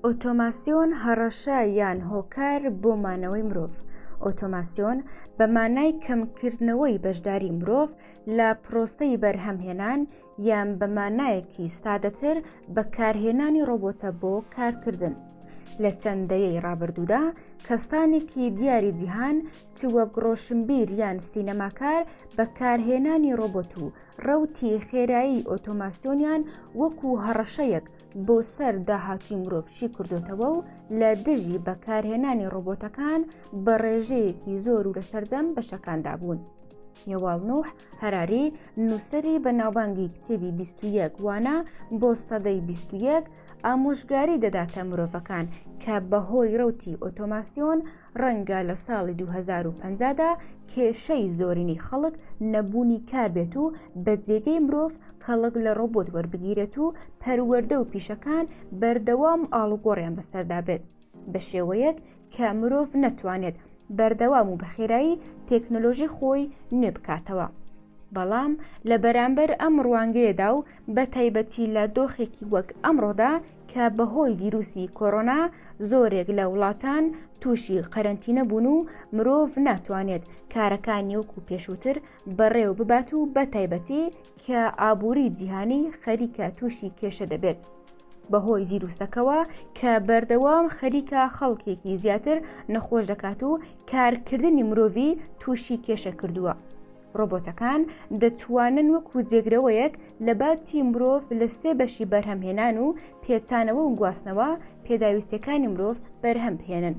ئۆتۆماسیۆن هەڕەشە یان هۆکار بۆ مانەوەی مرۆڤ؟ ئۆتۆماسیۆن بە مانای کەمکردنەوەی بەشداری مرۆڤ لە پرۆسەی بەرهەمهێنان یان بە مانایەکی سادەتر بەکارهێنانی ڕۆبۆتە بۆ کارکردن. لە چەند دەیەی ڕابردوودا کەسانێکی دیاری جیهان چ وەک ڕۆشنبیر یان سینەماکار بەکارهێنانی ڕۆبۆت و ڕەوتی خێرایی ئۆتۆماسیۆنیان وەکو هەڕەشەیەک بۆ سەر داهاتووی مرۆڤ شی کردوتەوە و لە دژی بەکارهێنانی ڕۆبۆتەکان بە ڕێژەیەکی زۆر و لە سەرجەم بەشەکاندا بوون. یوال نوح هەراری نووسەری بەناوبانگی کتێبی 21 وانە بۆ سەدەی 21 ئامۆژگاری دەداتە مرۆڤەکان کە بەهۆی ڕەوتی ئۆتۆماسیۆن ڕەنگە لە ساڵی 2050 دا کێشەی زۆرینەی خەڵک نەبوونی کار بێت و بە جێگەی مرۆڤ کەڵک لە ڕۆبۆت وەربگیرێت و پەروەردە و پیشەکان بەردەوام ئاڵوگۆڕیان بەسەردا بێت بە شێوەیەک کە مرۆڤ نەتوانێت بەردەوام و بەخێرایی تێکنۆلۆژی خۆی نوێ بکاتەوە. بەڵام لە بەرامبەر ئەم ڕوانگەیەدا و بە تایبەتی لە دۆخێکی وەک ئەمڕۆدا کە بەهۆی ڤیروسی کۆرۆنا زۆرێک لە وڵاتان تووشی قەرەنتینە بوون و مرۆڤ ناتوانێت کارەکانی وەکو پێشووتر بەڕێوە ببات و بە تایبەتی کە ئابووری جیهانی خەریکە تووشی کێشە دەبێت. بەهۆی ڤیروسەکەوە کە بەردەوام خەریکە خەڵکێکی زیاتر نەخۆش دەکات و کارکردنی مرۆڤی تووشی کێشە کردووە. ڕۆبۆتەکان دەتوانن وەکو جێگرەوەیەک لە باتی مرۆڤ لە سێ بەشی بەرهەمهێنان و پێچانەوە و گواستنەوە پێداویستیەکانی مرۆڤ بەرهەم بهێنن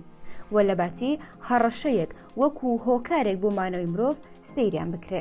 و لە باتی هەڕەشەیەک وەکو هۆکارێک بۆ مانەوەی مرۆڤ سەیریان بکرێ.